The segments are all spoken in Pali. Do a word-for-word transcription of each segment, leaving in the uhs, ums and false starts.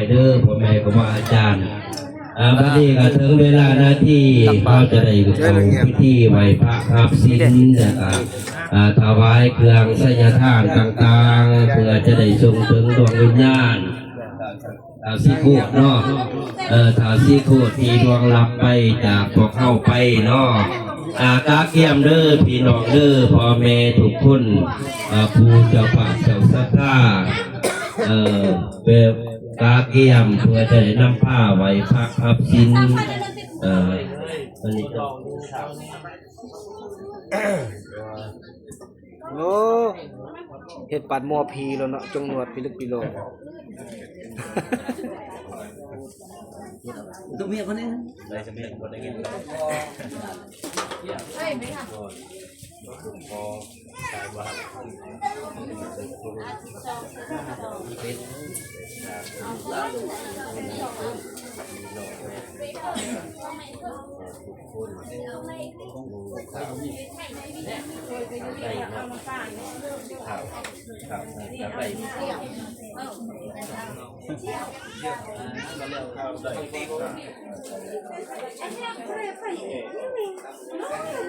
เด้อพ่อแม่ครูบาอาจารย์ อ่า บัดนี้ก็ถึงเวลานาที เราจะได้เข้าพิธีไหว้พระรับศีล แล้วก็ อ่า ถวายเครื่องไสยทานต่างๆ เพื่อจะได้ส่งถึงดวงวิญญาณ ท้าวสีโคตรเนาะ เอ่อ ท้าวสีโคตรที่ล่วงลับไปจากพวกเฮาไปเนาะ อ่า กะเกียมเด้อพี่น้องเด้อ พ่อแม่ทุกคน อ่า ผู้เจ้าภาพเจ้าศรัทธา เอ่อ แบบกะเกียมเพื่อจะได้นำพาไหว้พระรับศีล เอ่อ อันนี้ก็ โอ้ เฮ็ดปานหมอผีแล้วเนาะ จงหนวดพิลึกพิโลก ตุ้มเมียคนนึง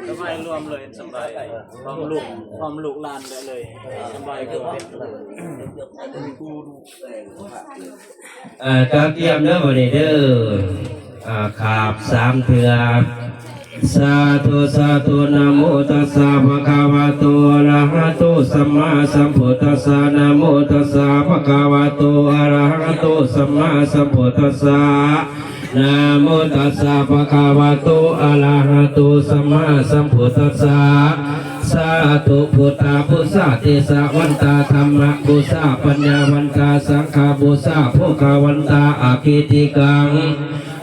สบายรวมเลย สบาย พร้อมลูก พร้อมลูกหลานได้เลย สบายกว่า อ่า กะเกียมเด้อบัดนี้เด้อ อ่า ขาบสามเทื่อ Sādhu sādhu, namo tassa bhagavato arahato sammāsambuddhassa. Namo tassa bhagavato arahato sammāsambuddhassa. Namo tassa bhagavato arahato sammāsambuddhassa. Sādhu. Buddhapūjā, tejavantā dhammapūjā, paññāvantā saṅghapūjā, bhogavantā akītikaṃ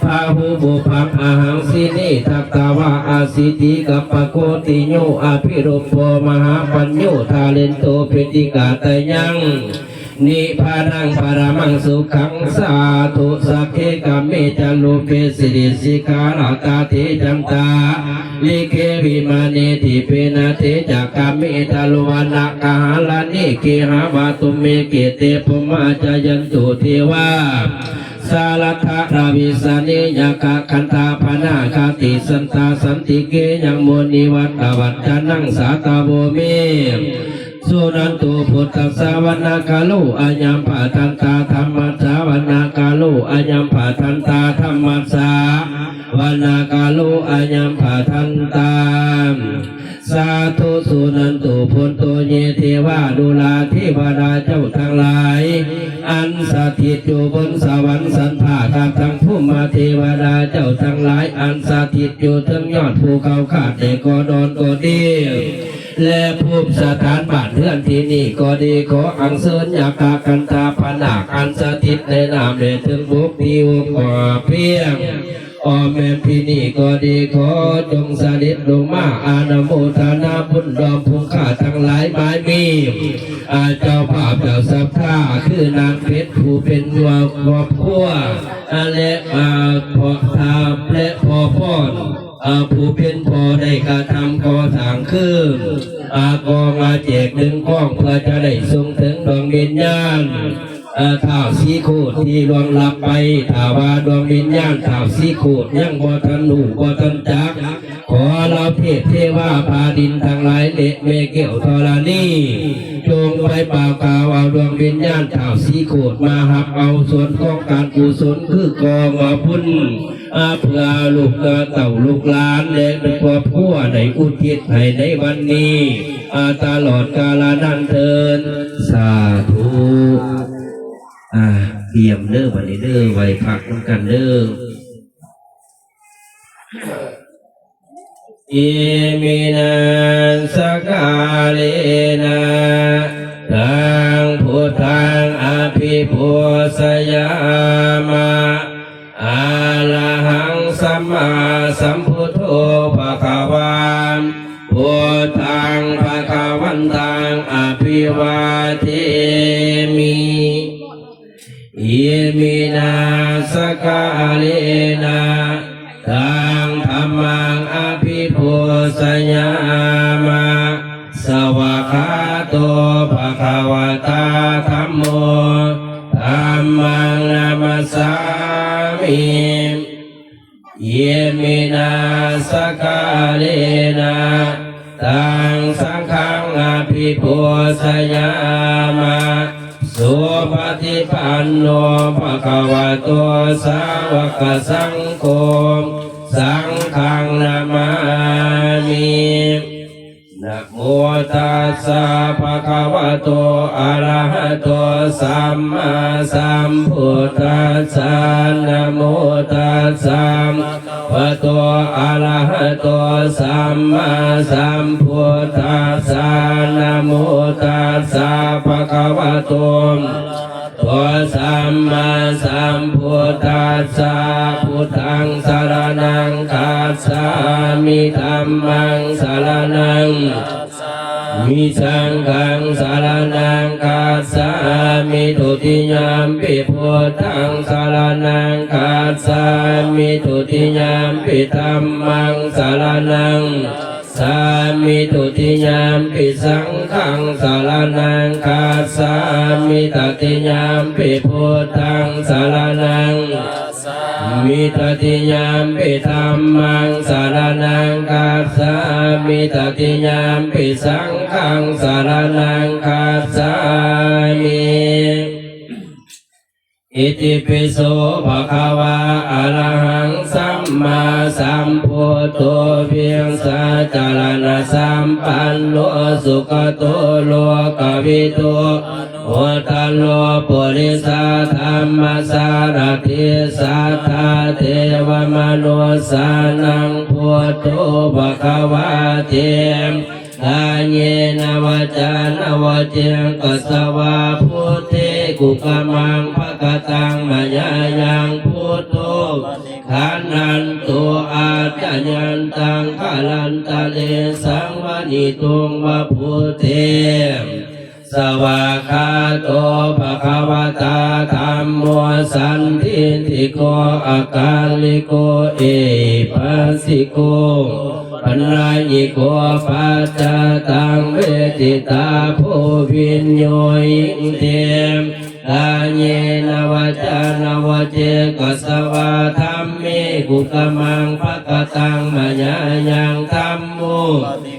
bahupubbaṃ. Ahaṃ sīse datvā asetti, kappakuttiyo abhilombo, mahāpañño dhārento, paṭiggaṇhatayaṃ nibbānaṃ paramaṃ sukhaṃ. Sādhu. Sagge kāme ca rūpe, girisikharataṭe cantalikkhe vimāne, dīpe raṭṭhe ca gāme taruvanagahane gehavatthumhi khette, bhummā cāyantu devā jalathalavisame yakkhagandhabbanāgā, tiṭṭhantā santike yaṃ munivaravacanaṃ sādhavo me suṇantu. Buddhassavanakālo ayambhadantā, dhammassavana- kālo ayambhadantā, dhammassāvanakālo ayambhadantā. Sādhu. Suṇantu bhonto ye devā, ดูราเทวดาเจ้าทั้งหลาย อันสถิตอยู่บนสวรรค์ชั้นฟ้า กับทั้งพรหมเทวดาเจ้าทั้งหลาย อันสถิตอยู่เทิงยอดภูเขาข้าแต่ก่อนก่อนดี และภูมิสถานบ้านเรือนที่นี่ก็ดี ขออัญเชิญยักขะกันธาพนาคอันสถิตในน้ำและเทิงบกที่อบอ้อมเพียงอ้อมแอมที่นี่ก็ดี ขอจงเสด็จลงมาอนุโมทนาบุญร่วมผู้ข้าทั้งหลาย หมายมี อ่า เจ้าภาพเจ้าศรัทธา คือนางเพชรผู้เป็นหัวครอบครัว อ่า และ อ่า พ่อทาบและพ่อพร อ่า ผู้เป็นพ่อได้กระทำก่อสร้างคือ อ่า กองอาแจกดึงกอง เพื่อจะได้ส่งถึงดวงวิญญาณ อ่า ท้าวสีโคตรที่ล่วงลับไป ถ้าว่าดวงวิญญาณท้าวสีโคตรยังบ่ทันรู้บ่ทันจัก ขอเหล่าเทพเทวาฟ้าดินทั้งหลายและแม่แก้วธรณี จงไปบอกกล่าวเอาดวงวิญญาณท้าวสีโคตรมารับเอาส่วนของการกุศลคือกองบุญ อ่า เพื่อลูกเต้าลูกหลานและครอบครัวได้อุทิศให้ในวันนี้ อ่า ตลอดกาลนานเทอญ สาธุ อ่า เตรียมเด้อ บัดนี้เด้อ ไหว้พระนำกันเด้อ Iminā sakkārena taṃ buddhaṃ abhipūjayāma. Arahaṃ sammāsambuddho bhagavā, buddhaṃ bhagavantaṃ abhivādemi. Iminā sakkārena taṃ dhammaṃ abhipūjayāma. Svākkhāto bhagavatā dhammo, dhammaṃ namassāmi. Iminā sakkārena taṃ saṅghaṃ abhipūjayāma. Supaṭipanno bhagavato sāvakasaṅgho, saṅghaṃ namāmi. Namo tassa bhagavato arahato sammāsambuddhassa. Namo tassa bhagavato arahato sammāsambuddhassa. Namo tassa bhagavato arahato sammāsambuddhassa. Buddhaṃ saraṇaṃ gacchāmi. Dhammaṃ saraṇaṃ gacchāmi. Saṅghaṃ saraṇaṃ gacchāmi. Dutiyampi buddhaṃ saraṇaṃ gacchāmi. Dutiyampi dhammaṃ saraṇaṃ gacchāmi. Dutiyampi saṅghaṃ saraṇaṃ gacchāmi. Tatiyampi buddhaṃ saraṇaṃ gacchāmi. Tatiyampi dhammaṃ saraṇaṃ gacchāmi. Tatiyampi saṅghaṃ saraṇaṃ gacchāmi. Itipi so bhagavā arahaṃ sammāsambuddho vijjācaraṇasampanno sugato lokavidū anuttaro purisadammasārathi satthā devamanussānaṃ buddho bhagavāti. Kāyena vācāya va cetasā vā buddhe kukammaṃ pakataṃ mayā yaṃ buddho paṭiggaṇhatu accayantaṃ kālantare saṃvarituṃ va buddhe. Svākkhāto bhagavatā dhammo sandiṭṭhiko akāliko ehipassiko opanayiko paccattaṃ veditabbo viññūhīti. Kāyena vācāya va cetasā vā dhamme kukammaṃ pakataṃ mayā yaṃ dhammo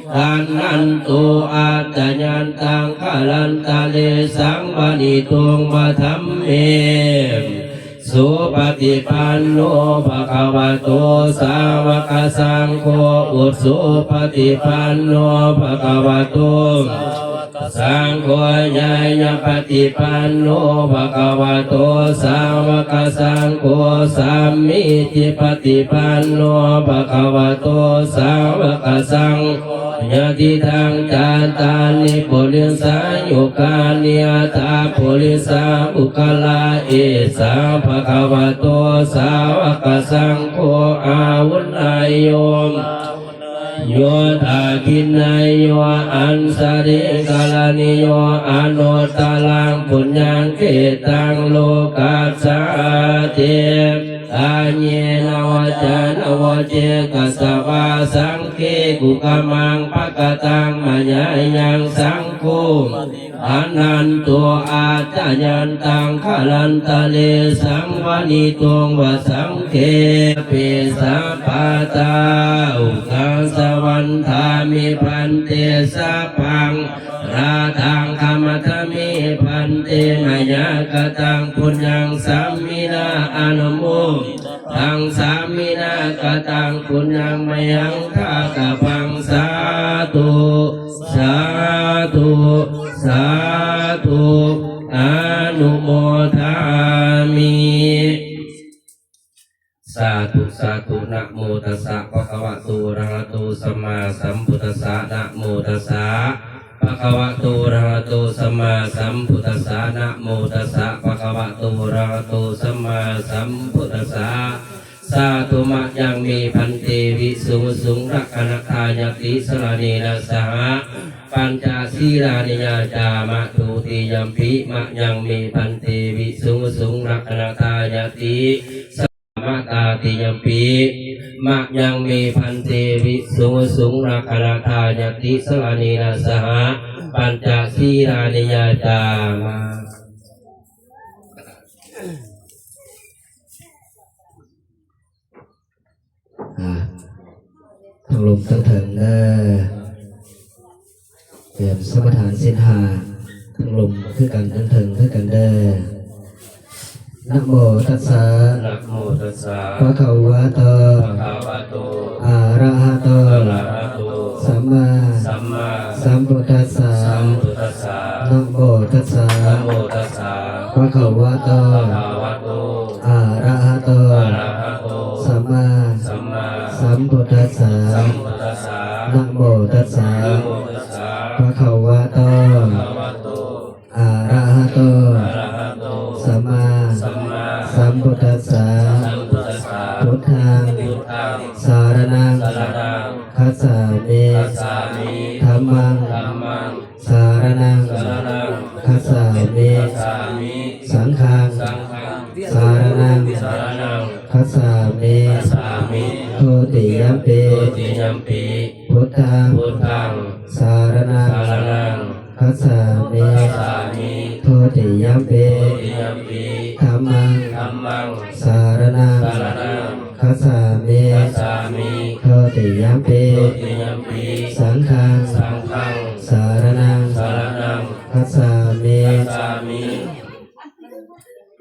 paṭiggaṇhatu accayantaṃ kālantare saṃvarituṃ va dhamme. Supaṭipanno bhagavato sāvakasaṅgho, ujupaṭipanno bhagavato sāvakasaṅgho, ñāyapaṭipanno bhagavato sāvakasaṅgho, sāmīcipaṭipanno bhagavato sāvakasaṅgho, yadidaṃ cattāri purisayugāni aṭṭha purisapuggalā, esa bhagavato sāvakasaṅgho, āhuneyyo pāhuneyyo dakkhiṇeyyo añjalikaraṇīyo anuttaraṃ puññakkhettaṃ lokassāti. Kāyena vācāya va cetasā vā saṅghe kukammaṃ pakataṃ mayā yaṃ saṅgho paṭiggaṇhatu accayantaṃ kālantare saṃvarituṃ va saṅghe. Sabbe sabbattha ukāsa vandāmi bhante, sabbaṃ aparādhaṃ khamatha me bhante, mayā kataṃ puññaṃ sāminā anumoditabbaṃ, sāminā kataṃ puññaṃ mayhaṃ dātabbaṃ, sādhu sādhu sādhu anumodāmi. Sādhu sādhu. Namo tassa bhagavato arahato sammāsambuddhassa. Namo tassa bhagavato arahato sammāsambuddhassa. Namo tassa bhagavato arahato sammāsambuddhassa. Sādhu. Mayaṃ me bhante visuṃ visuṃ rakkhaṇatthāya tisaraṇena saha pañca sīlāni yācāma. Dutiyampi mayaṃ me bhante visuṃ visuṃ rakkhaṇatthāya ti Tatiyampi mayaṃ me bhante visuṃ visuṃ rakkhaṇatthāya tisaraṇena saha pañca sīlāni yācāma. ທັງລົມທັງເທິງເດີ້. ຕຽມສະມາທານສິນຫ້າ ທັງລົມຄືກັນ ທັງເທິງຄືກັນເດີ້. Namo tassa, namo tassa, bhagavato, bhagavato, arahato, arahato, sammā, sammā, sambuddhassa, sambuddhassa. Namo tassa, namo tassa, bhagavato, bhagavato, arahato, arahato, sammā, sammā, sambuddhassa, sambuddhassa. Namo tassa, namo tassa, bhagavato, bhagavato, arahato, arahato, sammā, sammā, sambuddhassa, sambuddhassa. Buddhaṃ, buddhaṃ, saraṇaṃ, saraṇaṃ, gacchāmi, gacchāmi. Dhammaṃ, dhammaṃ, saraṇaṃ, saraṇaṃ, gacchāmi, gacchāmi. Saṅghaṃ, saṅghaṃ, saraṇaṃ, saraṇaṃ, gacchāmi, gacchāmi. Dutiyampi, dutiyampi, buddhaṃ, buddhaṃ, saraṇaṃ, saraṇaṃ, gacchāmi, gacchāmi. Dutiyampi, dutiyampi, dhammaṃ, dhammaṃ, saraṇaṃ, saraṇaṃ, gacchāmi, gacchāmi. Dutiyampi, dutiyampi, saṅghaṃ, saṅghaṃ, saraṇaṃ, saraṇaṃ, gacchāmi, gacchāmi.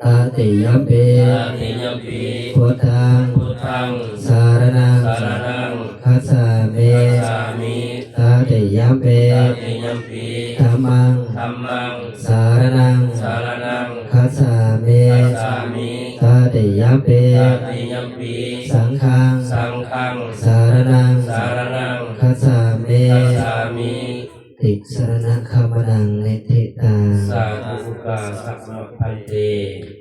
Tatiyampi, tatiyampi, buddhaṃ, buddhaṃ, saraṇaṃ, saraṇaṃ, gacchāmi, gacchāmi. Tatiyampi, tatiyampi, dhammaṃ, dhammaṃ, saraṇaṃ, saraṇaṃ, gacchāmi, gacchāmi. Tatiyampi, tatiyampi, saṅghaṃ, saṅghaṃ, saraṇaṃ, saraṇaṃ, gacchāmi, gacchāmi. Tisaraṇagamanaṃ niṭṭhitaṃ. Sādhu, ukāsa, bhante.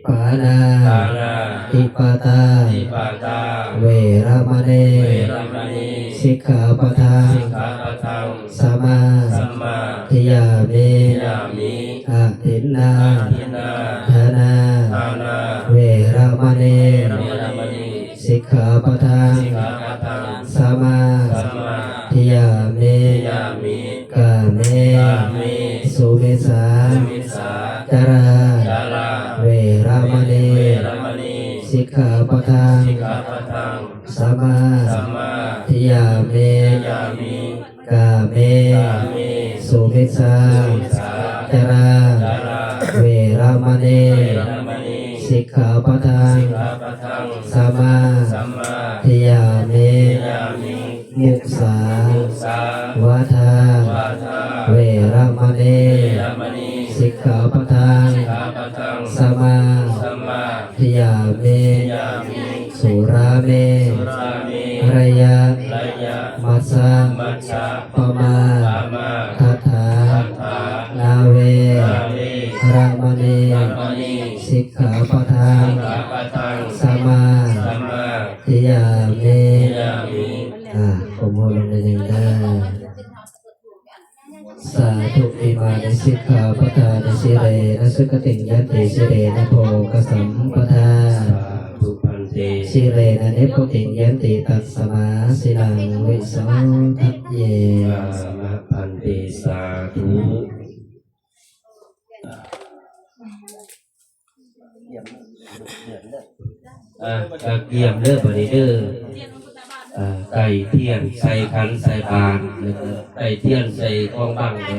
Pāṇā, pāṇā, tipātā, tipātā, veramaṇī, veramaṇī, sikkhāpadaṃ, sikkhāpadaṃ, samā, samādiyāmi, diyāmi. Adinnā, adinnā, dānā, dānā, veramaṇī, veramaṇī, sikkhāpadaṃ, sikkhāpadaṃ, samā, samādiyāmi, diyāmi. Kāme, kāme, sumicchā, sumicchācārā, cārā, veramaṇī, veramaṇī, sikkhāpadaṃ, sikkhāpadaṃ, samā, samādiyāmi, diyāmi. Kāme, kāme, sumicchā, sumicchācārā, cārā, veramaṇī, veramaṇī, sikkhāpadaṃ, sikkhāpadaṃ, samā, samādiyāmi, diyāmi. Musā, musā, vādā, vādā, veramaṇī, veramaṇī, sikkhāpadaṃ, sikkhāpadaṃ, samā, samādiyāmi, diyāmi. Surāme, surāme, raya, raya, majja, majja, pamā, pamā, daṭṭhā, daṭṭhā, nāve, nāve, ramaṇī, ramaṇī, sikkhāpadaṃ, sikkhāpadaṃ, samā, samādiyāmi, diyāmi. ອ່າ ກົມຫົວລົງໜ້ອຍໜຶ່ງເດີ້. Sādhu. Imāni sikkhāpadāni, sīlena sugatiṃ yanti, sīlena bhogasampadā, sādhu bhante, sīlena nibbutiṃ yanti, tasmā sīlaṃ visodhaye. ອ່າ ມາ ບຫະ bhante, sādhu. ອ່າ ກະກຽມເດີ້ ບາດນີ້ເດີ້. ອ່າ ໄຕ້ທຽນໃສ່ຂັນໃສ່ບາດ ແລ້ວກະໄຕ້ທຽນໃສ່ຂອງບັງແດ່.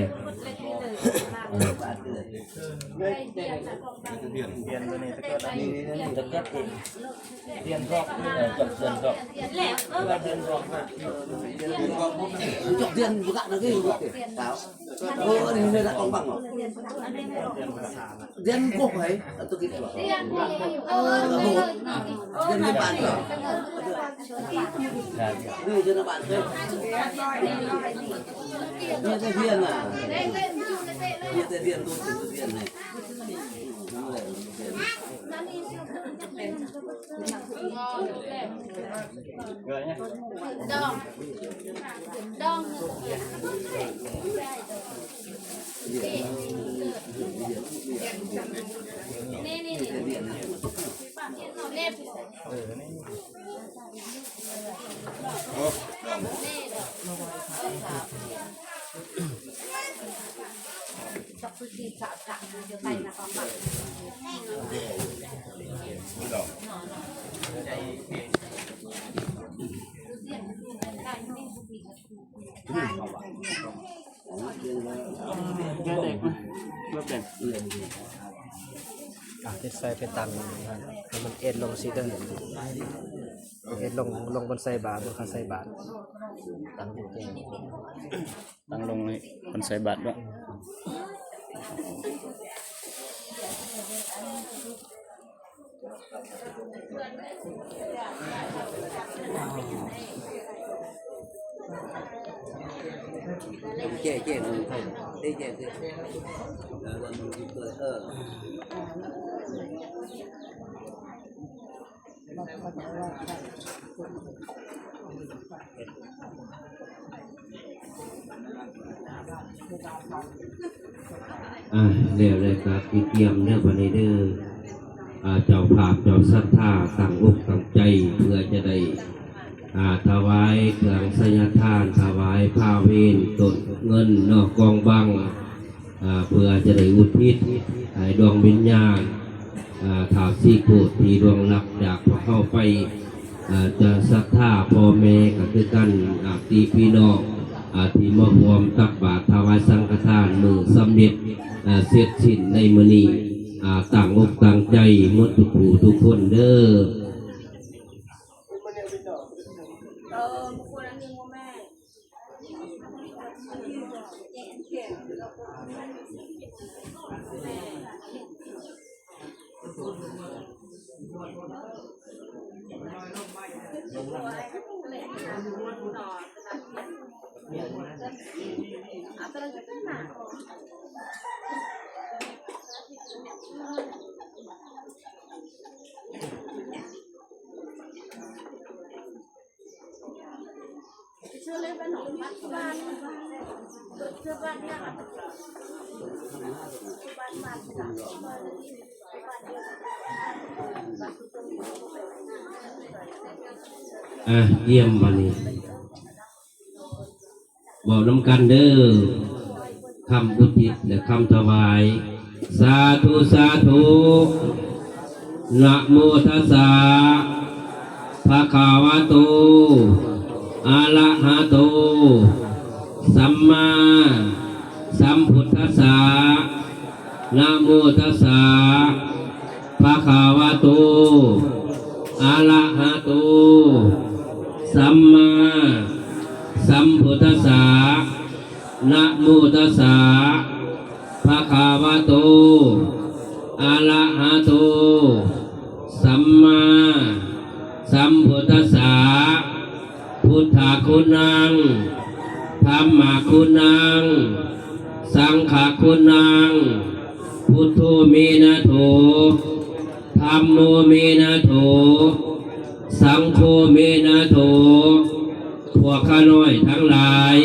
ເດນກົບໃຜ ອັນຕົວກິນຕົວ ເດນໃນບ້ານຕົວ ນີ້ຢູ່ໃນບ້ານເລີຍ ມີແຕ່ຮຽນນະ ມີແຕ່ຮຽນ ຮູ້ສຶກຮຽນນີ້. ດອງ ດອງ ນີ້ ນີ້ ນີ້ ນີ້ ດອງ. เฮ็ດໃສ່ໄປຕັ້ງ ໃຫ້ມັນເອັນລົງຊີ້ເດີ ເອັນລົງ ລົງບ່ອນໃສ່ບາດ ບໍ່ຄ່ອຍໃສ່ບາດ ຕັ້ງລົງໃຫ້ມັນໃສ່ບາດດ້ວຍ. ແກ້ ແກ້ມື ເອີ ເອີ ອ່າ ແລ້ວ ແລ້ວກໍຊິຕຽມເດີ ບັດນີ້ເດີ ອ່າ ເຈົ້າພາບເຈົ້າສັດທາຕັ້ງອົກຕັ້ງໃຈ ເພື່ອຈະໄດ້ ອ່າ ຖວາຍເຄື່ອງໄສຍະທານ ຖວາຍພາເວນ ຕົ້ນເງິນເນາະ ກອງບັງ ອ່າ ເພື່ອຈະໄດ້ອຸທິດໃຫ້ດວງວິນຍານ ອ່າ ທ້າວສີໂຄດທີ່ລ່ວງລັບຈາກພວກເຮົາໄປ ອ່າ ຈະສັດທາພໍ່ແມ່ກໍຄືກັນ ຍາດຕິພີ່ນ້ອງ ອ່າ ທີ່ມາຮ່ວມຕັກບາດຖວາຍສັງຄະທານມື້ສຳເລັດ ອ່າ ເສັດສິ້ນໃນມື້ນີ້ ອ່າ ຕັ້ງອົກຕັ້ງໃຈໝົດທຸກຜູ້ທຸກຄົນເດີ. ອ່ະ ຢ້ຽມ ບັດນີ້ ເວົ້ານຳກັນເດີ ຄຳອຸທິດ ແລະ ຄຳຖວາຍ. ສາທຸ ສາທຸ ນະໂມຕັດສະ ພະຄະວະໂຕ ອະລະຫະໂຕ ສຳມາສຳພຸດທັດສະ ນະໂມຕັດສະ ພະຄະວະໂຕ ອະລະຫະໂຕ ສຳມາສຳພຸດທັດສະ ນະໂມຕັດສະ ພະຄະວະໂຕ ອະລະຫະໂຕ ສຳມາສຳພຸດທັດສະ ພຸດທະຄຸນັງ ທຳມະຄຸນັງ ສັງຄະຄຸນັງ ພຸດໂທ ເມນະໂຖ ທຳໂມ ເມນະໂຖ ສັງໂຄ ເມນະໂຖ. ພວກຂ້ານ້ອຍທັງຫຼາຍ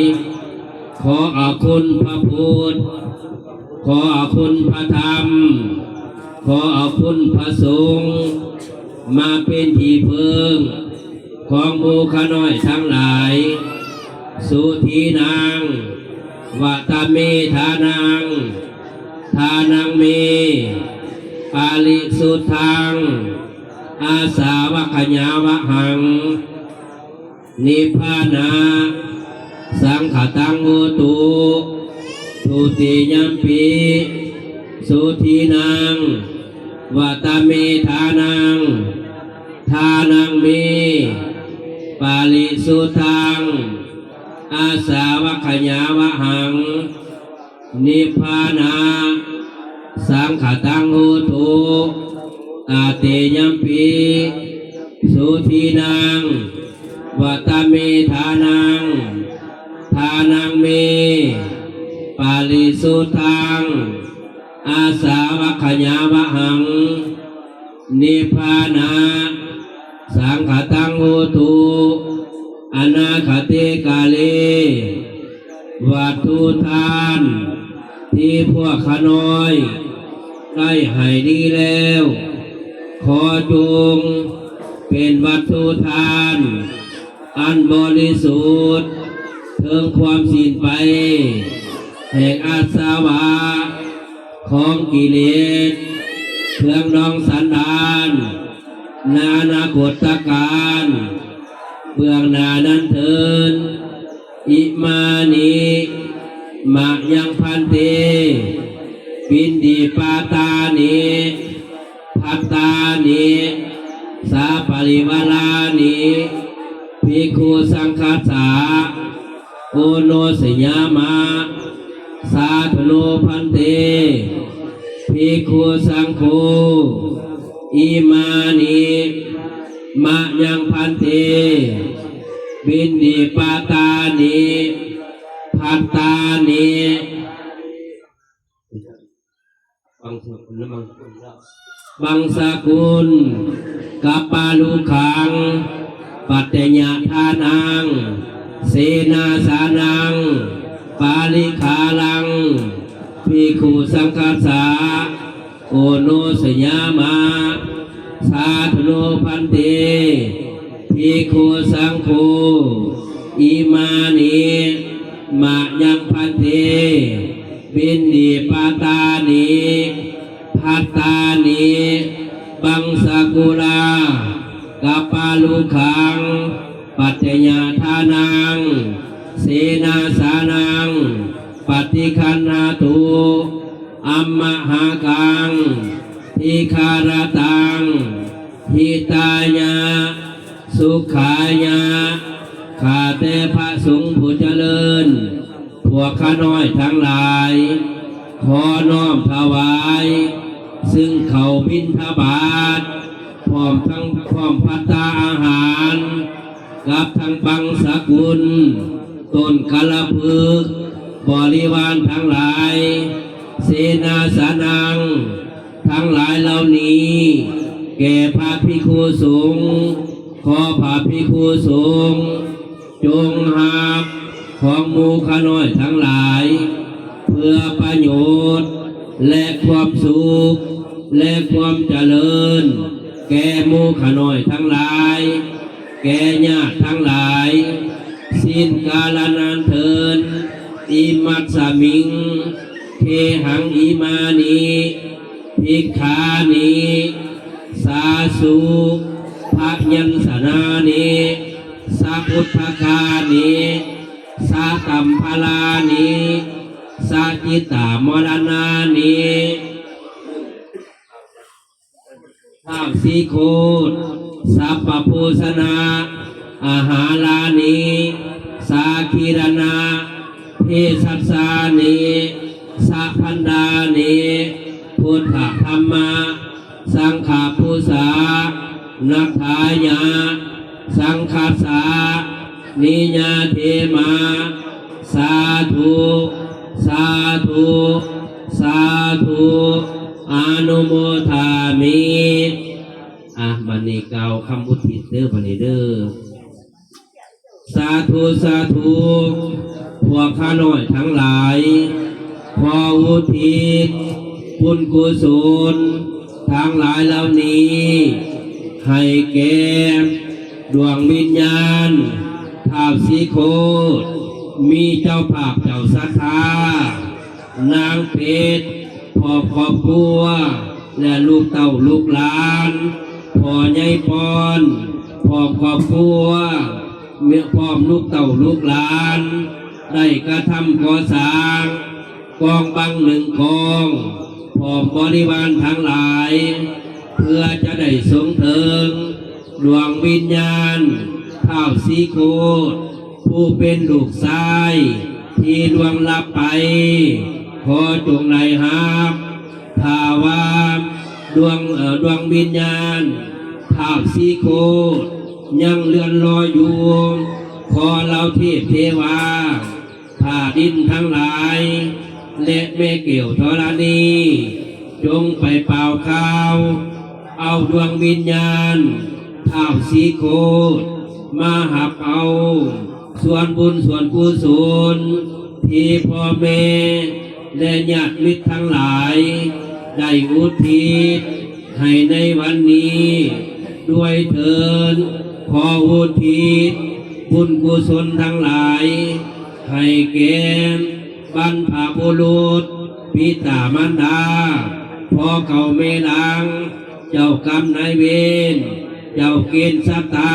ຂໍເອົາຄຸນພະພຸດ ຂໍເອົາຄຸນພະທຳ ຂໍເອົາຄຸນພະສົງ ມາເປັນທີ່ເພິ່ງຂອງໝູ່ຂ້ານ້ອຍທັງຫຼາຍ. ສຸທີນັງ ວະຕະເມ ທານັງ ທານັງເມ ປະລິສຸດທັງ ອາສາວະຂະຍາວະຫັງ ນິບພານະ ສັງຂະຕັງ ໂຫຕຸ ທຸຕິຍມປິ ສຸທີນັງ ວະຕະເມ ທານັງ ທານັງເມ ປະລິສຸດທັງ ອາສາວະຂະຍາວະຫັງ ນິບພານະ ສັງຂະຕັງ ໂຫຕຸ ຕະຕິຍມປິ ສຸທີນັງ ວະຕະເມ ທານັງ ທານັງເມ ປະລິສຸດທັງ ອາສາວະຂະຍາວະຫັງ ນິບພານະ ສັງຂະຕັງ ໂຫຕຸ ອະນາຄະເຕ ກາເລ. ວັດຖຸທານທີ່ພວກຂ້ານ້ອຍໄດ້ໃຫ້ດີແລ້ວ ຂໍຈົ່ງເປັນວັດຖຸທານອັນບໍລິສຸດ ເຖິງຄວາມສິ້ນໄປແຫ່ງອາສະວະ ຂອງກິເລດ ເຄື່ອງດອງສັນດານ ນານາກົດຕະການ เบื้องหน้านั้นเทิน Imāni mayaṃ bhante piṇḍapātāni bhattāni saparivārāni bhikkhusaṅghassa oṇojayāma. Sādhu no bhante bhikkhusaṅgho imāni mayaṃ bhante piṇḍapātāni bhattāni บังสกุล บังสกุล kappālukaṃ pattayadānaṃ senāsanaṃ parikkharāṃ bhikkhusaṅghassa oṇojayāma. Sādhu no bhante bhikkhusaṅgho imāni mayaṃ bhante piṇḍapātāni bhattāni บังสกุลา kappālukaṃ pattayadānaṃ senāsanaṃ paṭiggaṇhātu amhākaṃ dīgharattaṃ hitāya sukhāya. ข้าแต่พระสงฆ์ผู้เจริญ พวกข้าน้อยทั้งหลาย ขอน้อมถวาย ซึ่งข้าวบิณฑบาต พร้อมทั้ง พร้อมภัตตาอาหาร กับทั้งบังสกุล ต้นกัลปะพฤกษ์ บริวารทั้งหลาย senāsanaṃ ทั้งหลายเหล่านี้ แก่พระภิกขุสงฆ์ ขอพระภิกขุสงฆ์ จงรับของหมู่ข้าน้อยทั้งหลาย เพื่อประโยชน์ และความสุข และความเจริญ แก่หมู่ข้าน้อยทั้งหลาย แก่ญาติทั้งหลาย สิ้นกาลนานเทอญ Imasmiṃ gehaṃ imāni bhikkharū sāsubyañjanāni samuddakāni satambaḷāni sacchitavāṇāni Thāpasīkho sabbabhojanā āhārāni sakkhilaṇebhajanapesassāni sabhaṇḍāni buddhadhammasaṅghapūjanatthaṃ saṅghassa niyyādema. Sādhu sādhu sādhu anumodāmi. อ่ะ บัดนี้กล่าวคำอุทิศเด้อ บัดนี้เด้อ สาธุ สาธุ พวกข้าน้อยทั้งหลาย ขออุทิศบุญกุศลทั้งหลายเหล่านี้ ให้แก่ดวงวิญญาณท้าวศรีโคตร มีเจ้าภาพเจ้าศรัทธา นางเป็ด พร้อมครอบครัว และลูกเต้าลูกหลาน พ่อใหญ่ปอน พร้อมครอบครัว พร้อมลูกเต้าลูกหลาน ได้กระทำก่อสร้างกองบังหนึ่งกอง พร้อมบริวารทั้งหลาย เพื่อจะได้ส่งเถิงดวงวิญญาณท้าวศรีโคตร ผู้เป็นลูกชายที่ล่วงลับไป ขอจงได้รับ ถ้าว่าดวง เอ่อ ดวงวิญญาณท้าวศรีโคตรยังเลื่อนลอยอยู่ ขอเหล่าเทพเทวา ฟ้าดินทั้งหลาย และแม่แก้วธรณี จงไปป่าวข่าว เอาดวงวิญญาณท้าวศรีโคตร มารับเอาส่วนบุญส่วนกุศล ที่พ่อแม่และญาติมิตรทั้งหลาย ได้อุทิศให้ในวันนี้ ด้วยเทอญ ขออุทิศบุญกุศลทั้งหลาย ให้แก่บรรพบุรุษ บิดามารดา พ่อเก่าแม่หลัง เจ้ากรรมนายเวร เจ้าเกณฑ์ชะตา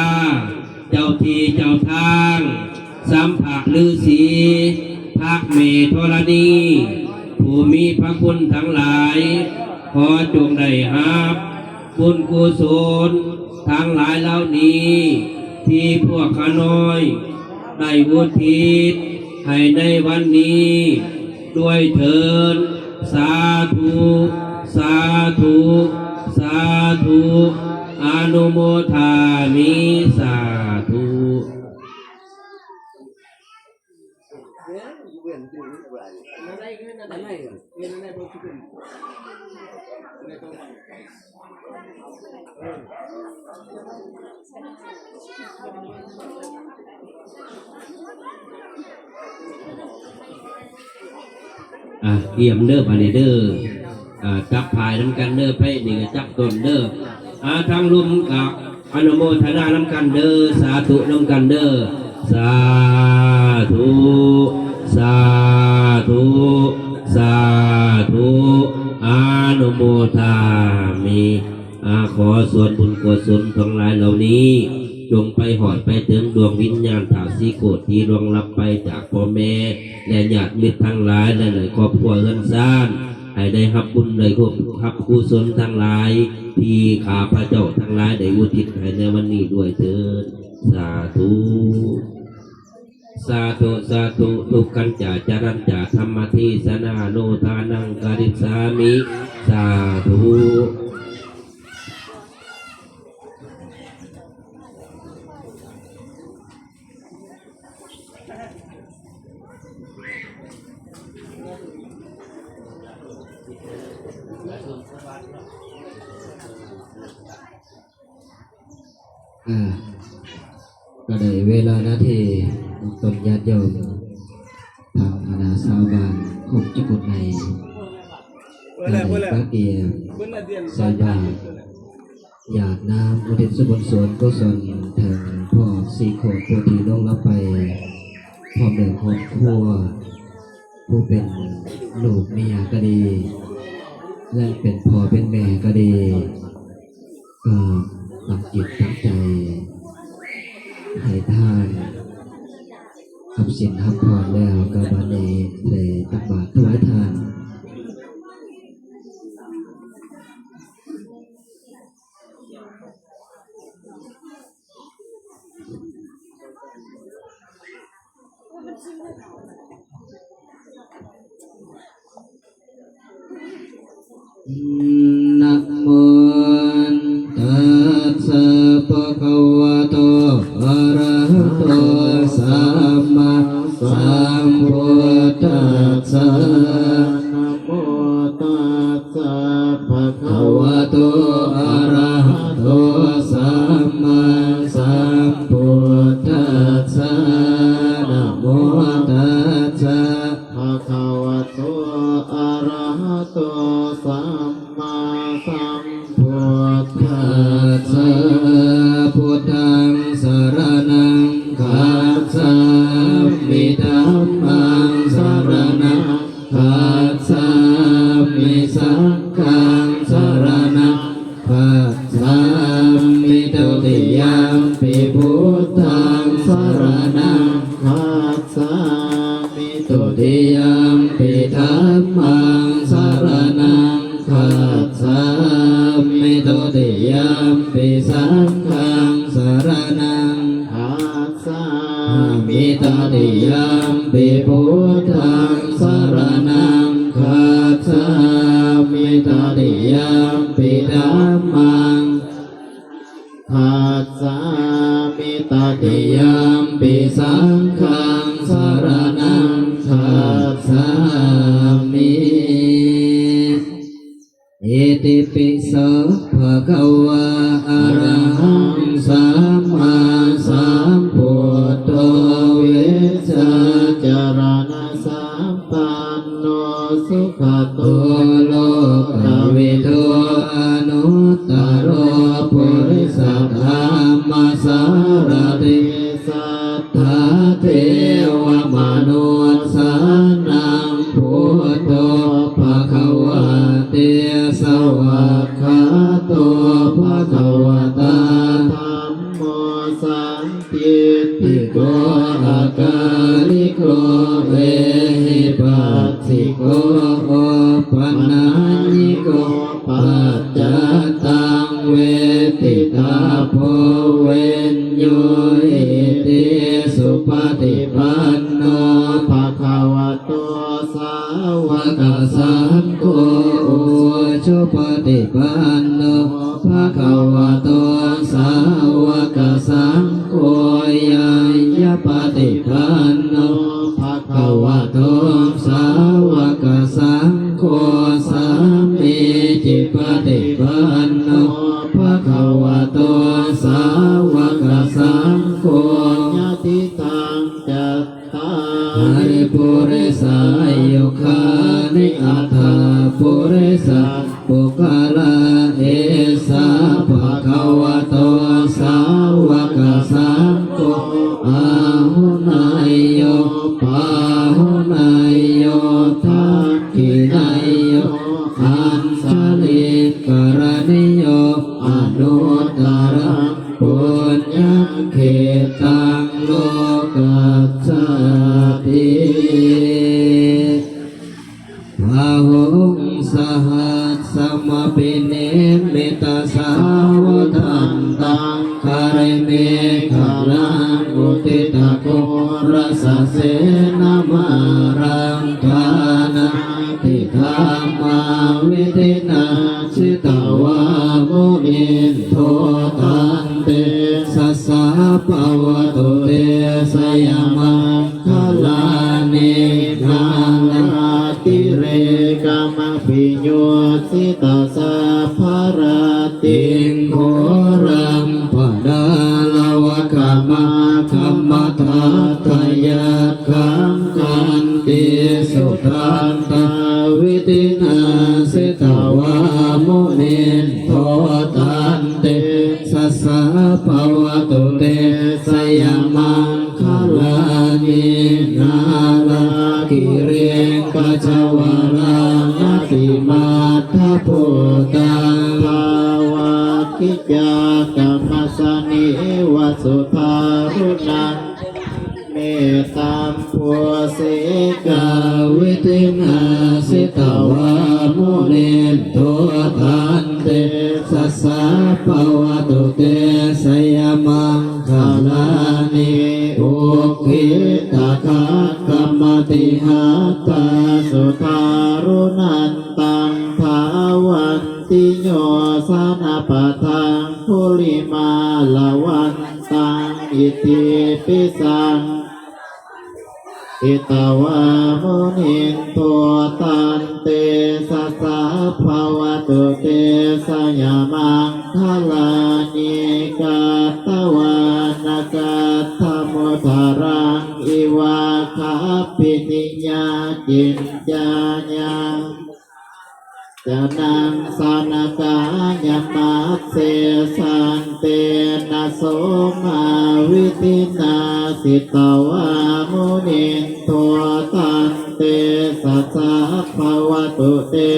เจ้าที่เจ้าทาง สัมภฤาษี พระแม่ธรณี ผู้มีพระคุณทั้งหลาย ขอจงได้รับบุญกุศลทั้งหลายเหล่านี้ ที่พวกข้าน้อยได้อุทิศให้ในวันนี้ ด้วยเถิด สาธุ สาธุ สาธุ อนุโมทามิ สาธุ อ่ะ เตรียมเด้อ บาดนี้เด้อ อ่า จับพายนำกันเด้อ ไผนี่ก็จับต้นเด้อ อ่า ทางลุ่มก็อนุโมทนานำกันเด้อ สาธุนำกันเด้อ สาธุ สาธุ สาธุ อนุโมทามิ อา ขอส่วนบุญกุศลทั้งหลายเหล่านี้ จงไปฮอดไปถึงดวงวิญญาณท้าวสีโคตรที่ล่วงลับไปจากพ่อแม่ และญาติมิตรทั้งหลาย และในครอบครัวเฮือนซาน ให้ได้รับบุญได้รับกุศลทั้งหลาย ที่ข้าพเจ้าทั้งหลายได้อุทิศให้ในวันนี้ด้วยเถิด สาธุ สาธุ สาธุ ทุกขัญจะจรัญจะ ธัมมเทศนาโนทานัง กริสสามิ สาธุ อ่า ก็ได้เวลานาที ต้นญาติโยม ทางคณะชาวบ้านโคกจุกุดใน ก็ได้ปะเกียร์ใส่บาตร หยาดน้ำอุทิศส่วนบุญส่วนกุศลถึงพ่อสีโคตรผู้ที่ล่วงลับไป พร้อมด้วยครอบครัว ผู้เป็นลูกเมียก็ดี และเป็นพ่อเป็นแม่ก็ดี ก็ตั้งจิตตั้งใจ ให้ทาน รับศีลรับพรแล้ว ก็บัดนี้ได้ตักบาตรถวายทาน Namo tassa bhagavato arahato sammāsambuddhassa. Namo tassa bhagavato arahato sammāsambuddhassa. Namo tassa bhagavato arahato sammāsambuddhassa. Buddhaṃ saraṇaṃ gacchāmi. Dhammaṃ saraṇaṃ gacchāmi. Saṅghaṃ saraṇaṃ gacchāmi. Dutiyampi buddhaṃ saraṇaṃ gacchāmi. Dutiyampi dhammaṃ saraṇaṃ gacchāmi. Dutiyampi saṅghaṃ saraṇaṃ gacchāmi. Tatiyampi buddhaṃ saraṇaṃ gacchāmi. Tatiyampi dhammaṃ gacchāmi. Tatiyampi saṅghaṃ saraṇaṃ gacchāmi. Itipi so bhagavā arahaṃ sammāsambuddho vijjācaraṇasampanno sugato lokavidū anuttaro purisadammasārathi satthā devamanussānaṃ buddho bhagavāti. Svākkhāto bhagavatā dhammo santi tapo viññūhīti. Supaṭipanno bhagavato sāvakasaṅgho, ujupaṭipanno bhagavato sāvakasaṅgho, ñāyapaṭipanno bhagavato sāvakasaṅgho, sāmīcipaṭipanno bhagavato sāvakasaṅgho, yadidaṃ cattāri purisayugāni aṭṭha purisapuggalā, esa bhagavato sāvakasaṅgho, āhuneyyo pāhuneyyo dakkhiṇeyyo añjalikaraṇīyo anuttaraṃ puññakkhettaṃ lokassāti. Bāhuṃ sahassamabhinimmitasāvudhantaṃ, girimekhalaṃ uditaghorasasenamāraṃ, dānādidhammavidhinā jitavā munindo, tantejasā bhavatu te jayamaṅ galāni. Nāḷāgirikamabhiyujjhitasabbarattiṃ, ghorampanāḷavakamakkhamathaddhayakkhaṃ, khantīsudantavidhinā jitavā munindo, tantejasā bhavatu te jayamaṅ galāni. Nāḷāgiriṃ gajavaraṃ atimattabhūtaṃ, dāvaggicakkamasanīva sudāruṇantaṃ, mettambusekavidhinā jitavā munindo, tantejasā bhavatu te jayamaṅ galāni. Ukkhittakhaggamatihatthasudāruṇantaṃ, dhāvantiyojanapathaṅgulimālavantaṃ, iddhībhisaṅkhatamano jitavā munindo, tantejasā bhavatu te jayamaṅgalāni. Katvāna kaṭṭhamudaraṃ iva gabbhinīyā, ciñcāya janakāyamajjhe, santena somavidhinā jitavā munindo, tantejasā bhavatu te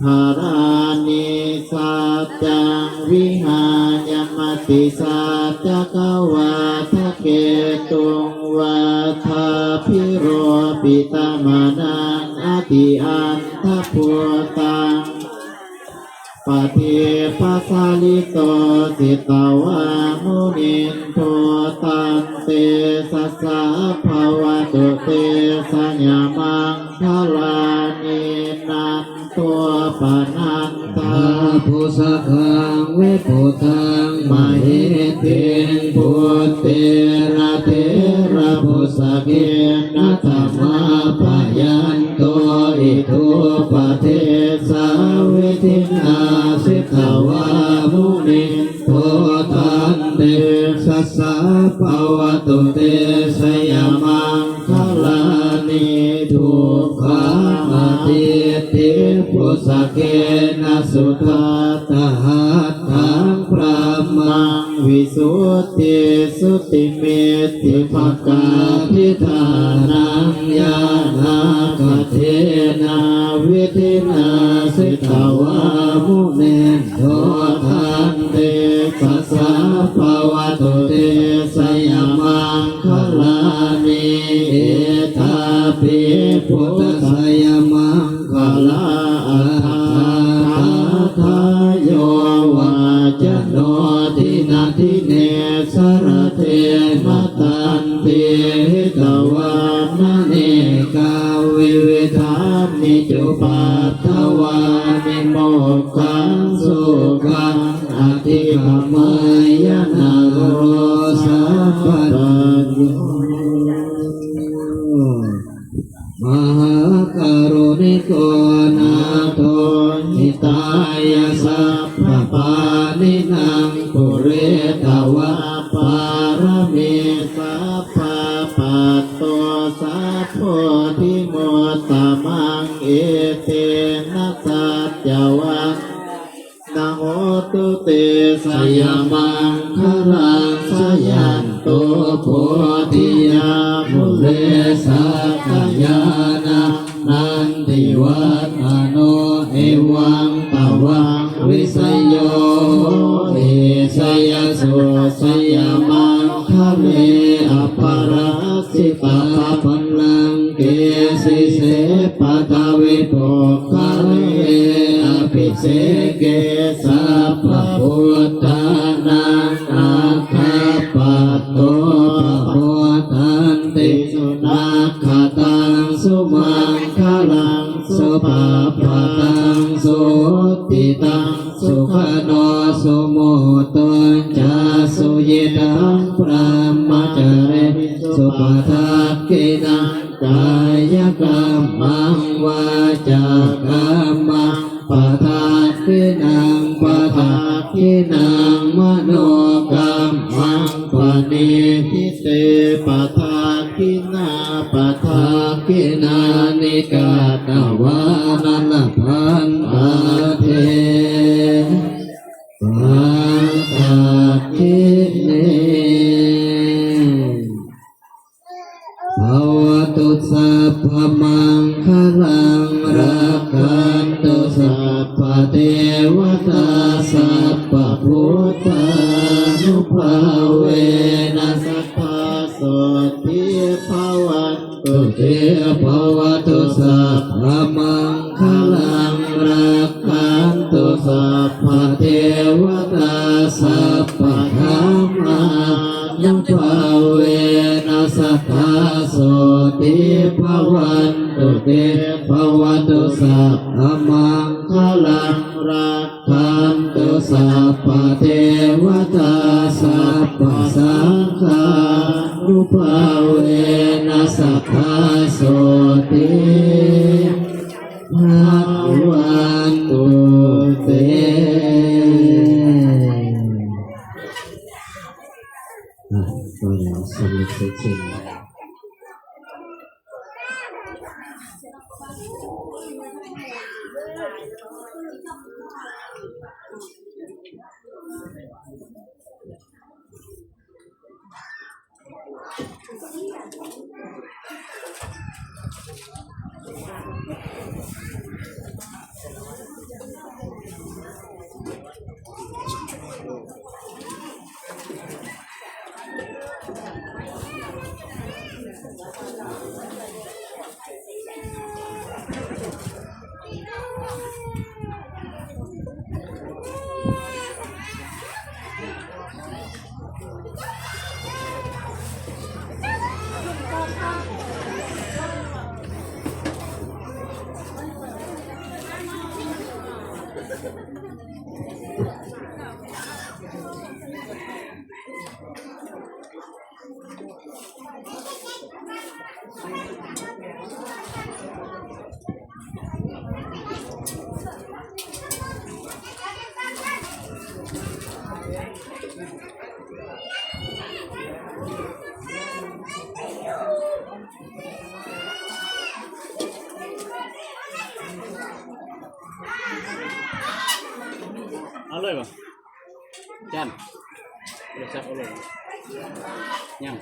galāni. Saccaṃ vihāya matisaccakavādaketuṃ, vādābhiropitamanaṃ atiandhabhūtaṃ, padīpajalito jitavā munindo, tantejasā bhavatu te jayamaṅgalāni. Nandopanandabhujagaṃ vibudhaṃ mahiddhiṃ, puttena therabhujagena damāpayanto, iddhūpadesavidhinā jitavā munindo, tantejasā bhavatu te jayamaṅgalāni. Duggāhadiṭṭhibhujagena sudaṭṭhahatthaṃ, brahmaṃ visuddhijutimiddhibakābhidhānaṃ, ñāṇāgadena vidhinā jitavā munindo, tantejasā bhavatu te jayamaṅgalāni. Etāpi buddhajayamaṅgalaaṭṭhagāthā, yo vāca no dinadine sarate matandī, hitvānanekavividhāni cupaddavāni, mokkhaṃ sukhaṃ adhigameyya naro sapañño. Mahākāruṇiko nātho, hitāya sabbapāṇinaṃ, pūretvā pāramī sabbā, patto sambodhimuttamaṃ, etena saccavajjena hotu te jayamaṅgalaṃ. Jayanto bodhiyā mūle, sakyānaṃ nandivaḍḍhano, evaṃ tvaṃ vijayo hohi, jayassu jayamaṅgale, aparājitapallaṅke, sīse paṭhavipokkhare, abhiseke sabbabuddhānaṃ, aggappatto pamodati. Sunakkhattaṃ sumaṅgalaṃ, supabhātaṃ suhuṭṭhitaṃ, sukhaṇo sumuhutto ca, suyiṭṭhaṃ brahmacārisu, padakkhiṇaṃ kāyakammaṃ, vācākammaṃ padakkhiṇaṃ, padakkhiṇaṃ manokammaṃ, paṇidhī te padakkhiṇā, padakkhiṇāni katvāna, labhantatthe padakkhiṇe. Bhavatu sabbamaṅgalaṃ, rakkhantu sabbadevatā, sabbabuddhānubhāvena, sadā sotthī bhavantu te. Bhavatu sabbamaṅgalaṃ, rakkhantu sabbadevatā, sabbadhammānubhāvena, sadā sotthī bhavantu te. Bhavatu sabbamaṅgalaṃ, rakkhantu sabbadevatā, sabbasaṅghānubhāvena, sadā sotthī bhavantu te. อ่ะ ก็แล้วสำเร็จเสร็จสิ้น เอาเลยบ่ อาจารย์ โทรศัพท์เอาเลย ยัง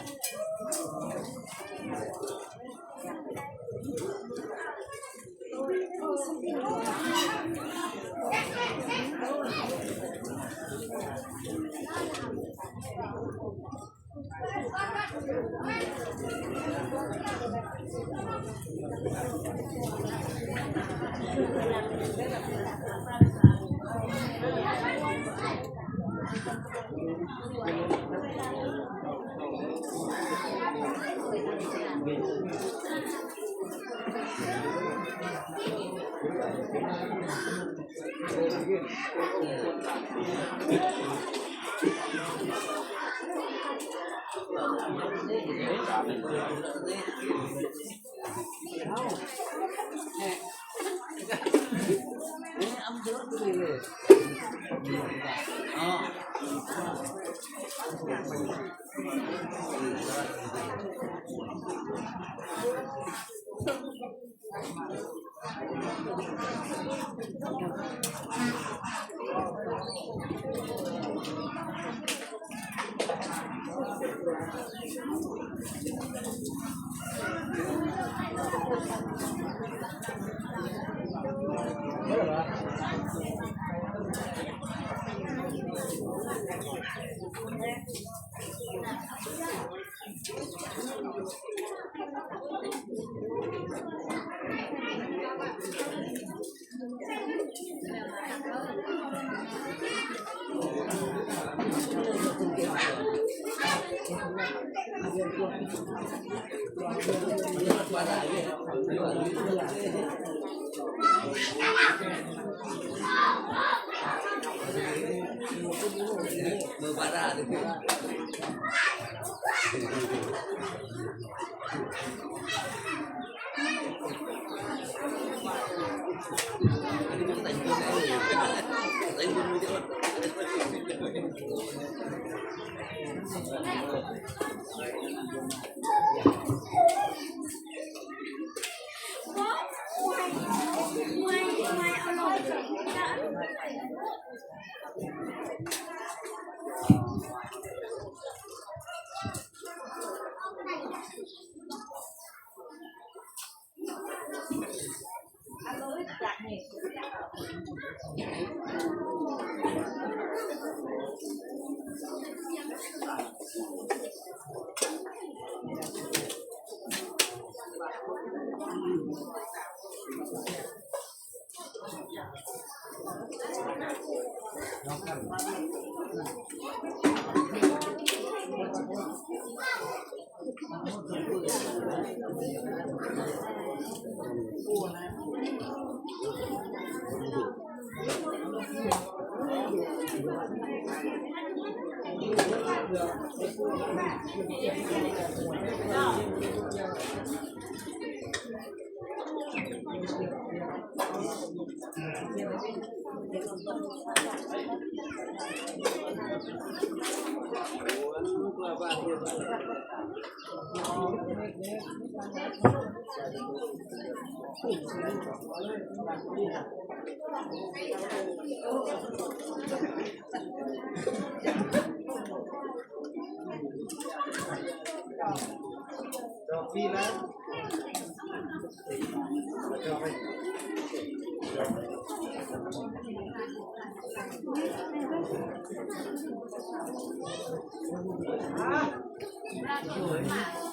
Amen.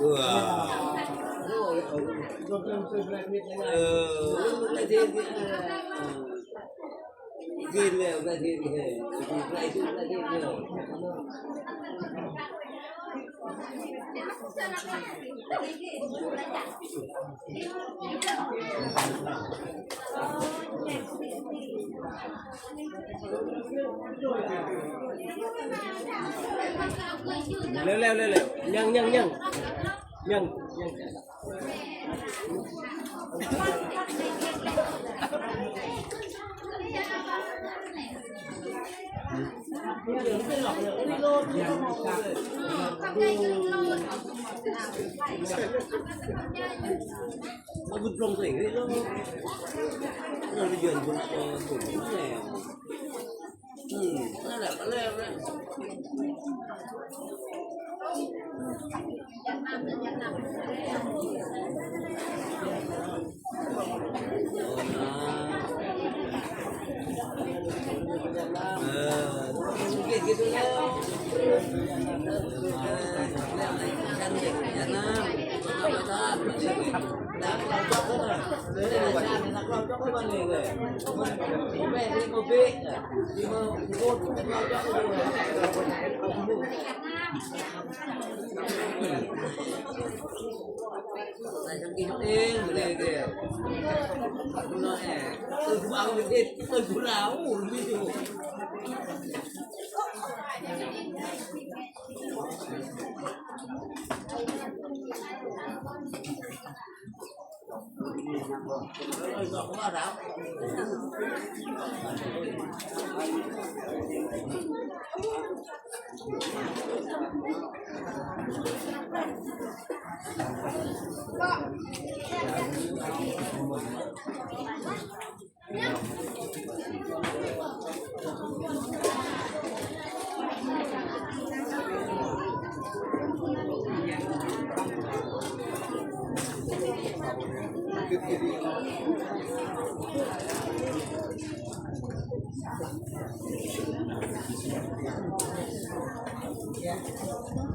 Wah. Eh, gini, gini. Leo, leo, leo, leo. Nyang, nyang, nyang. Nyang, nyang. Ya.